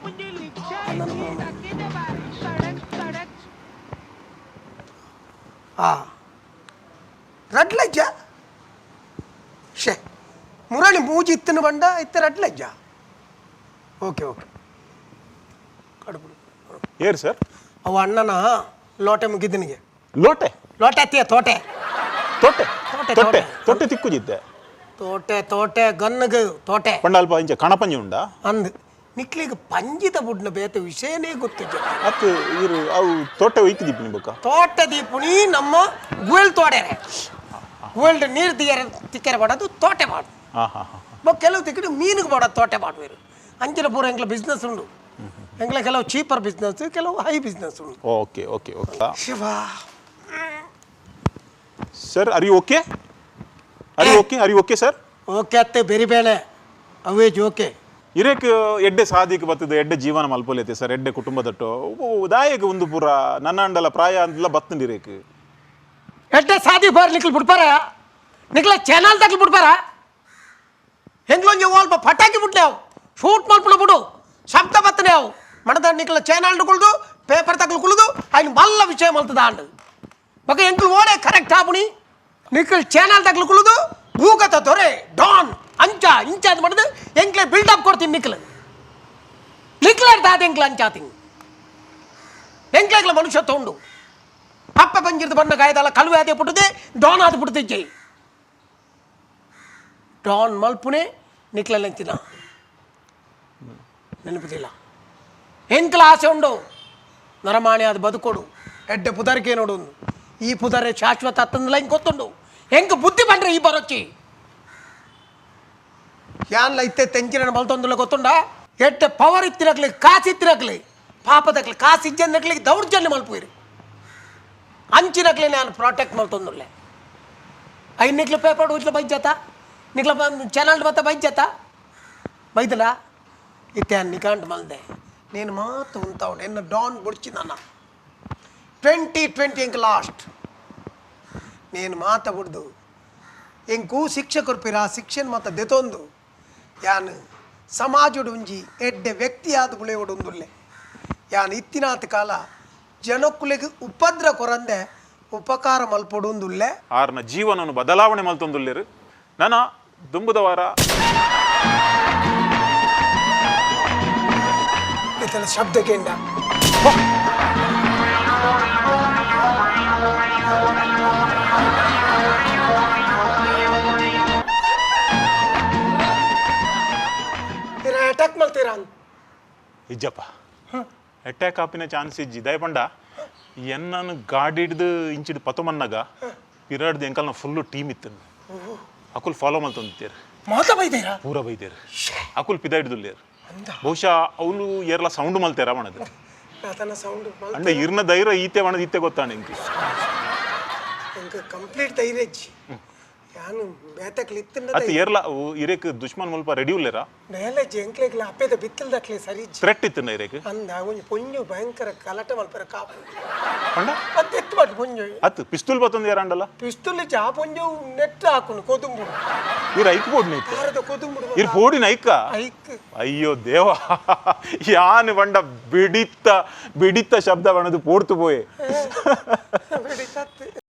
ಆ ರಡ್ಡ್ ಲಜ್ಜ ಶೇ ಮುರಳಿ ಮೂಜಿ ಇತ್ತಿನ ಬಂಡ ಇತ್ತ ರಡ್ಡ್ ಲಜ್ಜ. ಓಕೆ ಓಕೆ ಕಡುಬು. ಏರ್ ಸರ್? ಅವು ಅಣ್ಣನ ಲೋಟೆ ಮುಗಿದನಿಗೆ. ಲೋಟೆ? ಲೋಟೆ ಅತ್ತಿಯ ತೋಟೆ. ತೊಟ್ಟೆ? ತೋಟೆ, ತೊಟ್ಟೆ. ತೋಟೆ. ತೊಟ್ಟೆ ತಿಕ್ಕುಜಿದ್ದೆ. ತೋಟೆ ತೋಟೆ ಗನ್ನುಗು ತೋಟೆ. ಪಂಡ ಅಲ್ಪ ಇಂಚ ಕಣಪಂಜಿ ಉಂಡಾ? ಅಂದ್ ನಿಕ್ಲಿಗೆ ಪಂಜಿದ ಬುಡ್ನ ಬೇತೆ ವಿಷಯನೇ ಗೊತ್ತಿಜ್ಜ. ಅತ್ತು ಇರು ಅವು ತೋಟೆ ಒಯ್ಕಿದಿಪ್ಪು ನಿಂಬಕ್ಕ. ತೋಟ ದೀಪುಣಿ ನಮ್ಮ ಗುವೆಲ್ ತೋಡೆರೆ ಗುವೆಲ್ಡ್ ನೀರು ದಿಯರೆ ತಿಕ್ಕರೆ ಮಾಡೋದು ತೋಟೆ ಮಾಡು. ಹಾ ಹಾ ಹಾ. ಬೊಕ್ಕ ಕೆಲವು ತಿಕ್ಕಡು ಮೀನಿಗೆ ಮಾಡೋದು ತೋಟೆ ಮಾಡುವರು. ಅಂಚಿನ ಪೂರ ಎಂಕ್ಲ ಬಿಸ್ನೆಸ್ ಉಂಡು. ಎಂಕ್ಲ ಕೆಲವು ಚೀಪರ್ ಬಿಸ್ನೆಸ್, ಕೆಲವು ಹೈ ಬಿಸ್ನೆಸ್ ಉಂಡು. Okay okay okay. Shiva. Sir, are you okay? Are you okay? Are you okay sir? Okay ಅತ್ತೆ ಬೆರಿ ಬೇಳೆ ಅವೇ ಜೋಕೆ. ಇರೇಕ್ ಎಡ್ಡೆ ಸಾದಿಕ್ ಬತ್ತದ ಎಡ್ಡೆ ಜೀವನ ಮಲ್ಪೊಲೈತೆ ಸರ್. ಎಡ್ಡೆ ಕುಟುಂಬದಟ್ಟು ದಾಯಕ ಒಂದು ಪೂರ ನನ್ನಂಡಲ ಪ್ರಾಯ ಅಂದಲ ಬತ್ತಂಡು ಇರೇಕ್. ಎಡ್ಡೆ ಸಾದಿ ಬಾರ್ ನಿಕ್ಲು ಬಿಡ್ಪಾರ? ನಿಕ್ಲ ಚಾನಲ್ ತಕ್ಲು ಬಿಡ್ಪಾರ? ಹೆಂಗ್ಲೊಂಜಿ ಅಲ್ಪ ಪಟಾಕಿ ಬಿಡ್ಲೆ ಅವು ಶೂಟ್ ಮಾಡ್ಕೊಂಡು ಬಿಡು ಶಬ್ದ ಬತ್ತನೆ ಅವು ಮಣದ ನಿಕ್ಲ ಚಾನಲ್ ಕುಳ್ದು ಪೇಪರ್ ತಕ್ಲು ಕುಳ್ದು ఆయన ಮಲ್ಲ ವಿಷಯ ಮಲ್ತದ ಅಂಡು ಬೊಕ ಎಂಕ್ಲು ಓಡೆ ಕರೆಕ್ಟ್ ಆಪುಣಿ. ನಿಕ್ಲ್ ಚಾನಲ್ ತಕ್ಲು ಕುಳ್ದು ಭೂಗತ ದೊರೆ ಡಾನ್ ಅಂಚ ಇಂಚ ಅಂತ ಮಾಡಿದ್ ಎಂಕ್ಲೆ ಬಿಲ್ಡಪ್ ಕೊಡ್ತೀನಿ. ನಿಕ್ಲು ನಿಕ್ಲ ದಾದ ಎಂಕ್ಲ ಅಂಚಾತಿಂಗ್ ಎಂಕ್ಲೆಗ್ಲ ಮನುಷ್ಯ ತೊಂಡು ಅಪ್ಪ ಬಂಜಿರ್ದು ಬಣ್ಣ ಗಾಯದಲ್ಲ ಕಳುವೆ ಆದೇ ಪುಟ್ಟದೆ ಡಾನ್ ಆದ ಪುಟ್ಟದೆ. ಡಾನ್ ಮಲ್ಪುನೆ ನಿಕ್ಲಂಚಿನ ನೆನಪುದಿಲ್ಲ. ಎಂಕ್ಲ ಆಸೆ ಉಂಡು ನರಮಾಣಿ ಅದು ಬದುಕೋಡು ಎಡ್ಡೆ ಪುದರ್ಕೆ ನೋಡು. ಈ ಪುದರೆ ಶಾಶ್ವತ ಅತ್ತಂದಲ ಹಿಂಗೆ ಗೊತ್ತುಂಡು. ಹೆಂಗೆ ಬುದ್ಧಿ ಬಂದ್ರೆ ಈ ಬರೋಚ್ಚಿ ಯಾನ್ಲ ಇತ್ತೆ ತೆಂಚಿನ ಮಲ್ತೊಂದುಲ್ಲ ಗೊತ್ತುಂಡ. ಎಡ್ಡೆ ಪವರ್ ಇತ್ತಿರಕ್ಲಿ ಕಾಸು ಇತ್ತಿರಕ್ಲಿ ಪಾಪದಕ್ಲಿ ಕಾಸು ಇಜ್ಜಂದಕ್ಲಿ ದೌರ್ಜನ್ಯ ಮಲ್ಪುಯಿರಿ. ಅಂಚಿನಕ್ಲಿ ನಾನು ಪ್ರೊಟೆಕ್ಟ್ ಮಲ್ತೊಂದುಲ್ಲೆ. ಐದು ನಿಕ್ಲ ಪೇಪರ್ ಉಜ್ಲ ಬೈಜಾತ ನಿಕ್ಲ ಚಾನಲ್ ಬತ್ತ ಬೈಜಾತ ಬೈದಲ ಇತ್ತೆ ನಿಕಾಂಟ್ ಮಲ್ದೆ నేను ಮಾತು ఉంటావు నిన్న ಡಾನ್ ಬುಡ್ಚಿದన్న 2020 ಇಂಕ ಲಾಸ್ಟ್ నేను ಮಾತ ಬುಡ್ದು ಎಂಕೂ ಶಿಕ್ಷೆ ಕೊರ್ಪಿರ ಶಿಕ್ಷೆ ಮಾತ ದೆತೊಂದು ಯಾನ್ ಸಮಾಜಡು ಒಂಜಿ ಎಡ್ಡೆ ವ್ಯಕ್ತಿಯಾದ ಬುಳೆಯೋಡು ಉಂದುಲ್ಲೆ. ಯಾನ್ ಇತ್ತಿನಾತ ಕಾಲ ಜನಕ್ಕುಲೆಗ್ ಉಪದ್ರ ಕೊರಂದೆ ಉಪಕಾರ ಮಲ್ಪೊಡು ಉಂದುಲ್ಲೆ. ಆರ್ನ ಜೀವನವನ್ನು ಬದಲಾವಣೆ ಮಲ್ತೊಂದುಲ್ಲೇರು ನನ ದುಂಬುದ ವಾರ. ಇತನ ಶಬ್ದಕ್ಕೆಂಡ. ಅಟ್ಯಾಕ್ ಮಾಡ್ತೀರಾ? ಇಜ್ಜಪ್ಪ, ಅಟ್ಯಾಕ್ ಆಪಿನ ಚಾನ್ಸ್ ಇಜ್ಜಿ. ದಯಪಂಡ ಎನ್ನನು ಗಾಡಿಡ್ದು ಇಂಚಿಡ್ ಪತೊಮನ್ನಗ ಪಿರಾಡ್ದು ಎಂಕಲ್ನ ಫುಲ್ಲು ಟೀಮ್ ಇತ್ತು. ಅಕುಲ್ ಫಾಲೋ ಮಲ್ತೊಂದಿತ್ತೇರು. ಮಾತ ಬೈದೇರಾ? ಪೂರ ಬೈದೇರು. ಅಕುಲ್ ಪಿದಾಯಿಡ್ದುಲ್ಲೇರು. ಬಹುಶಃ ಅವನು ಏರ್ಲ ಸೌಂಡ್ ಮಲ್ತೇರ ಮಣದು. ಆತನ ಸೌಂಡ್. ಅಂಡ ಇರ್ನ ಧೈರ್ಯ ಈತೆ ಮಣದ ಇತ್ತೆ ಗೊತ್ತಾಣ ಇಂಕ್. ಎಂಕ್ ಕಂಪ್ಲೀಟ್ ಧೈರ್ಯ ಇಜ್ಜಿ. ಯಾನು ಬೇತಕ್ಲಿ ಇತ್ತಿನ. ಅತ್ತ ಏರ್ಲ ಇರೇಕ್ ದುಶ್ಮನ್ ಮುಲ್ಪ ರೆಡಿ ಉಲ್ಲೇರಾ? ನೇಲಜ್ಜಿ ಎಂಕ್ಲೆಗ್ಲ ಅಪ್ಪೆದ ಬಿತ್ತಲ್ದಕ್ಲೆ ಸರಿ ಇಜ್ಜಿ. ಥ್ರೆಟ್ ಇತ್ತು ಇರೇಕ್. ಅಂದ ಒಂಜಿ ಪೊಂಜು ಭಯಂಕರ ಕಲಟ ಮಲ್ಪರ ಕಾಪು. ಪಂಡ? ಅತ್ತೆ ಎತ್ತು ಬಾಟ್ ಪೊಂಜು. ಅತ್ತು ಪಿಸ್ತೂಲ್ ಬತ್ತೊಂದು ಏರಾಂಡಲ್ಲ. ಪಿಸ್ತೂಲ್ ಆ ಪೊಂಜು ನೆಟ್ ಹಾಕುನು ಕೊದುಂಬುಡು. ಇರ್ ಐಕ್ ಬೋಡ್ನ ಇತ್ತೆ. ಭಾರತ ಕೊದುಂಬುಡು. ಇರ್ ಫೋಡಿನ ಐಕ್ಕ. ಐಕ್. ಅಯ್ಯೋ ದೇವ, ಯಾನ್ ಬಂಡ ಬಿಡಿತ್ತ ಬಿಡಿತ್ತ ಶಬ್ದ ಬಣದು ಪೋಡ್ತು ಪೋಯೆ. ಬಿಡಿ ತತ್ತು.